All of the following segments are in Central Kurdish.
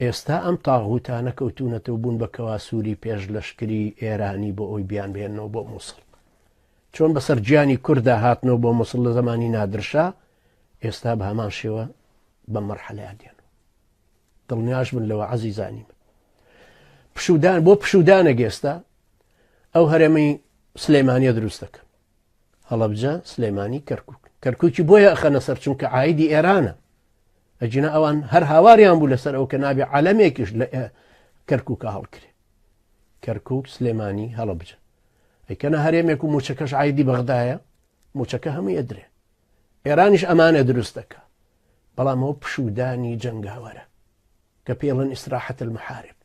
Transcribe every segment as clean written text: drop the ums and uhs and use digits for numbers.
ئێستا ئەم تاغوتانە کەوتونەتەوە بوون بە کەواسووری پێش لەشکری ئێرانی بۆ ئەوی بیان بهێنەوە بۆ مووسڵ. چۆن بەسەر گیانی کوردا هاتنەوە بۆ مووسڵ لە زەمانی نادرشا، ئێستا بە هەمان شێوە بەم مەرحەلەیە دێن. دڵنیاش بن لەوە عەزیزانی من. پشودان بۆ پشودانێک ئێستا ئەو هەرێمی سلێمانیە دروست دەکەن. هەڵەبجە، سلێمانی، کەرکوک. کەرکوکی بۆیە ئەخەنە سەر چونکە عایدی ئێرانە. ئەگینا ئەوان هەر هاواریان بوو لەسەر ئەو کە نابێ عەلەمێکیش لە کەرکوکە هەڵکرێ. کەرکوک، سلێمانی، هەڵەبجە. ئەیکەنە هەرێمێک و موچەکەش عایدی بەغدایە، موچەکە هەمووی ئەدرێ. ئێرانیش ئەمانە دروست دەکا. بەڵام ئەوە پشوودانی جەنگاوەرە کە پێڵن ئیسراحەت المحارب.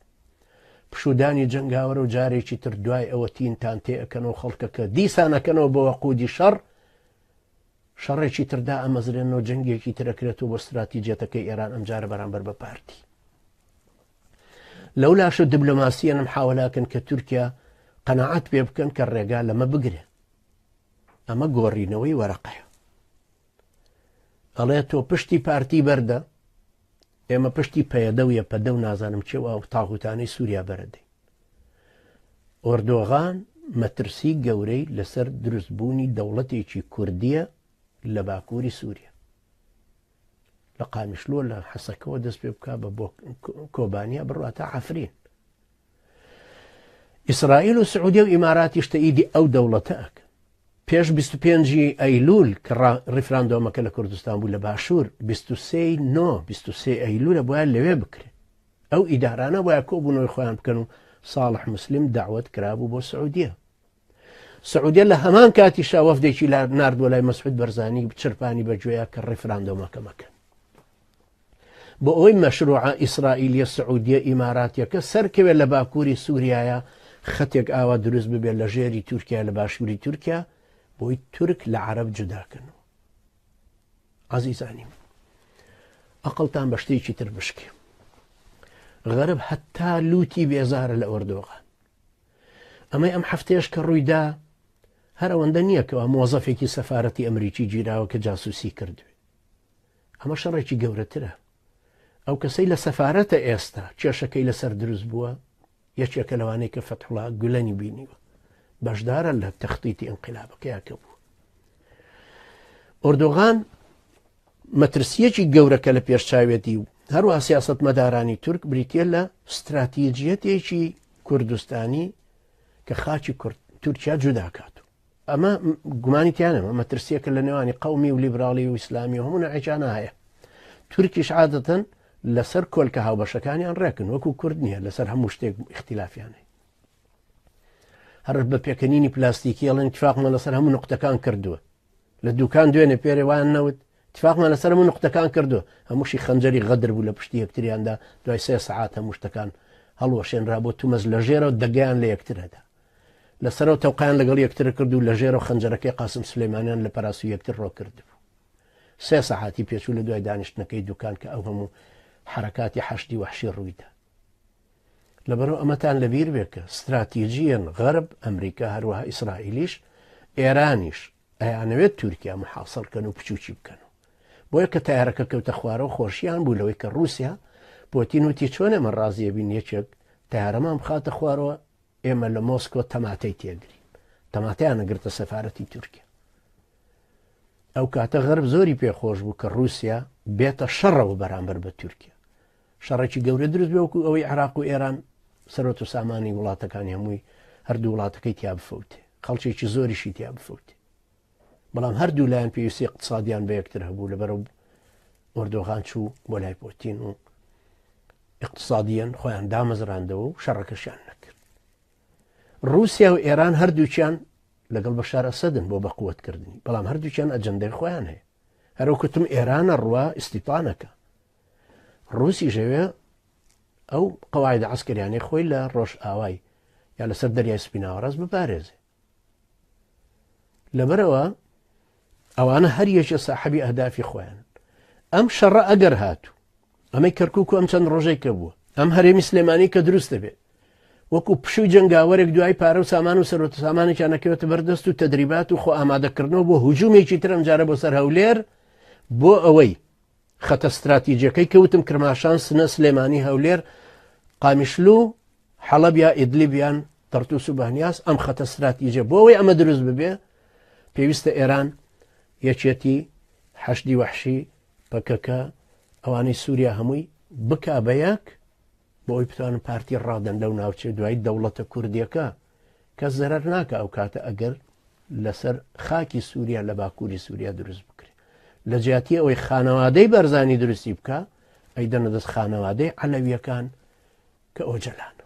پشوودانی جەنگاوەرە و جارێکی تر دوای ئەوە تینتان تێ ئەکەنەوە خەڵکەکە دیسان ئەکەنەوە بە وەقودی شەڕ، شەڕێکی تر دائەمەزرێنەوە جەنگێکی تر ئەکرێتەوە بۆ ستراتیجیەتەکەی ئێران ئەمجارە بەرامبەر بە پارتی. لەو لاشە دبلۆماسیەن محاولاکەن کە تورکیا قەناعەت پێ بکەن کە ڕێگا لەمە بگرێ. ئەمە گۆڕینەوەی وەرەقەیە. ئەڵێ تۆ پشتی پارتی بەردە ئێمە پشتی پەیەدە و یەپەدە و نازانم چێ و ئەو تاغوتانەی سووریا بەرەدەین. ئۆردۆغان مەترسی گەورەی لەسەر دروستبوونی دەوڵەتێکی کوردییە لە باکووری سووریا. لە قامیشلۆ لە حەسەکەوە دەست پێ بکا بە کۆبانیا بڕاتە عەفرین. ئیسرائیل و سعودیە و ئیماراتیش تەئیدی ئەو دەوڵەتە ئەکەن. پێش 25 ئەیلول کە ڕیفراندۆمەکە لە کوردستان بوو لە باشوور 23 نۆ 23 ئەیلولە بۆیان لەوێ بکرێ. ئەو ئیدارانە وایە کۆبوونەوەی خۆیان بکەن و ساڵح مسلم داوت کرابوو بۆ سعودیە. سعودیە لە هەمان کاتیشا وەفدێکی ناردووە لای مەسعود بەرزانی چرپانی بەگوێیە کە ڕیفراندۆمەکە مەکەن. بۆ ئەوەی مەشروعە ئیسرائیلیە سعودیە ئیماراتیەکە سەرکەوێت لە باکووری سووریایە خەتێک ئاوا دروست ببێت لە ژێری تورکیا لە باشووری تورکیا بۆی تورک لە عەرەب جوداکەنەوە. عەزیزانی من ئەقڵتان بە شتێکی تر بشکێ غەرب هەتا لوتی بێزارە لە ئۆردۆغان ئەمەی ئەم هەفتەیەش کە ڕوویدا هەر ئەوەندە نییە کەوا مۆزەفێکی سەفاەتی ئەمریکی گیراوە کە جاسوسی کردوێ ئەمە شەڕێکی گەورەترە ئەو کەسەی لە سەفاەتە ئێستا کێشەکەی لەسەر دروست بووە یەکێکە لەوانەی کە فەتحوڵا گولەنی بینیوە بەشدارە لە تەختیتی ئینقلابەکەیا کە بوو. ئۆردۆغان مەترسیەکی گەورە کە لە پێش چاوێتی و هەروەها سیاسەتمەدارانی تورک بریتە لە ستراتیجیەتێکی کوردستانی کە خاکی کورد تورکیا جوداکات ئەمە گومانی تیا نەما مەترسیەکە لە نێوانی قەومی و لیبراڵی و ئیسلامی و هەموو نەعێکیانە هەیە تورکیش عادەتەن لەسەر کۆلکە هاوبەشەکانیان ڕێکن وەکو کورد نییە لەسەر هەموو شتێک اختلافیان هەیە هەر بە پێکەنینی پلاستیکی ئەڵێن اتفاقمان لەسەر هەموو نقطەکان کردووە لە دوکان دوێنێ پێرێ وایان نەوت اتفاقمان لەسەر هەموو نقطەکان کردووە هەمووشی خەنجەری غەدر بوو لە پشتی یەکتریاندا دوای سێ سەعات هەموو شتەکان هەڵوەشێنرا بۆ تومەز لە ژێرەوە دەگەیان لە یەکترەدا لە سەرەوە تەوقەیان لەگەڵ یەکتر کرد و لە ژێرەوە خەنجەرەکەی قاسم سولەیمانیان لە پەراسوی یەکتر ڕۆ کردبوو. سێ سەعاتی پێچوو لە دوای دانیشتنەکەی دوکان کە ئەو هەموو حەرەکاتی حەشدی وەحشی ڕوویدا. لەبەرئەوە ئەمەتان لەبیر بێ کە ستراتیجیەن غەرب، ئەمریکا هەروەها ئیسرائیلیش، ئێرانیش ئەیانەوێت تورکیا محاسڕ کەن و بچووکی بکەن. بۆیە کە تایارەکە کەوتە خوارەوە خۆشیان بوو لەوەی کە ڕووسیا پۆتین وتی چۆن ئێمە ڕازیە بین یەکێک تایارەمان بخاتە خوارەوە ئێمە لە مۆسکۆ تەماتەی تێگرین. تەماتەیان ئەگرتە سەفارەتی تورکیا. ئەو کاتە غەرب زۆری پێخۆش بوو کە رووسیا بێتە شەڕەوە بەرامبەر بە تورکیا. شەڕێکی گەورە دروست بێ وەکو ئەوەی عێراق و ئێران سەرۆت و سامانی وڵاتەکانی هەمووی هەردوو وڵاتەکەی تیا بفەوتێ. خەڵکێکی زۆریشی تیا بفەوتێ. بەڵام هەردوو لایەن پێویستی اقتصادیان بە یەکتر هەبوو لەبەرەو ئۆردۆغان چوو بۆ لای پۆتین و اقتصادیەن خۆیان دامەزراندەوە و شەڕەکەشیان نەکرد. ڕووسیا و ئێران هەردووکیان لەگەڵ بەشار ئەسەدن بۆ بەقوەتکردنی، بەڵام هەردووکیان ئەجەندای خۆیان هەیە. هەروەکوتم ئێرانە ڕوا ئیستیتانەکە. ڕووسیش ئەوێ ئەو قەواعدە عەسکەریانەی خۆی لە ڕۆژئاوای یا لەسەر دەریای سپی ناوەڕاست بپارێزێ. لەبەرئەوە ئەوانە هەر یەکێ ساحەبی ئەهدافی خۆیان. ئەم شەڕە ئەگەر هاتوو ئەمەی کەرکک و ئەم چەند ڕۆژەی کە بووە ئەم هەرێمی سلێمانی کە دروست دەبێت وەکو پشوی جەنگاوەرێک دوای پارە و سامان و سەرۆت سامانێکیان نەکەوێتە بەردەست و تەدریبات و خۆ ئامادەکردنەوە بۆ هجوومێکی ترم جارە بۆ سەر هەولێر بۆ ئەوەی خەتە ستراتیجیەکەی کە وتم کرماشان، سنە، سلێمانی، هەولێر، قامیشلو، حەڵەب یا ئیدلیب یان تەرتوس و بەهنیاس، ئەم خەتە ستراتیجە بۆ ئەوەی ئەمە دروست ببێ پێویستە ئێران، یەکێتی، حەشدی وەحشی، پەکەکە، ئەوانەی سووریا هەمووی بکا بە یەک بۆ ئەوی بتوانن پارتی ڕادەن لەو ناوچەی دوایی دەوڵەتە کوردیەکە کەس زەرەر ناکە ئەو کاتە ئەگەر لەسەر خاکی سووریا لە باکووری سووریا دروست بکرێت لە جیاتی ئەوەی خانەوادەی بەرزانی دروستی بکە ئەیدەنە دەست خانەوادەی عەلەویەکان کە ئۆجەلان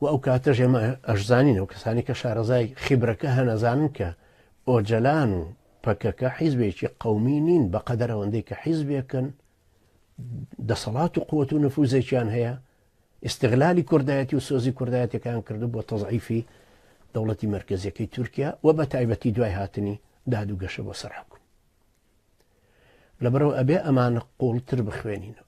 و ئەو کاتەش ئێمە ئەشزانین و کەسانی کە شارەزای خیبرەکە هەنەزانن کە ئۆجەلان و پەکەکە حیزبێکی قومی نین بە قەدەر ئەوەندەی کە حیزبێکن دەسەڵات و قوت و نفوزێکیان هەیە ئیستغلالی کوردایەتی و سۆزی کوردایەتەکان کردو بۆ تەزعیفی دەوڵەتی مەرکەزیەکەی تورکیا و بە تایبەتی دوای هاتنی داد و گەشە بۆ سەر حکوم. لەبەرئەوە ئەبێ ئەمانە قوڵتر بخوێنینەوە.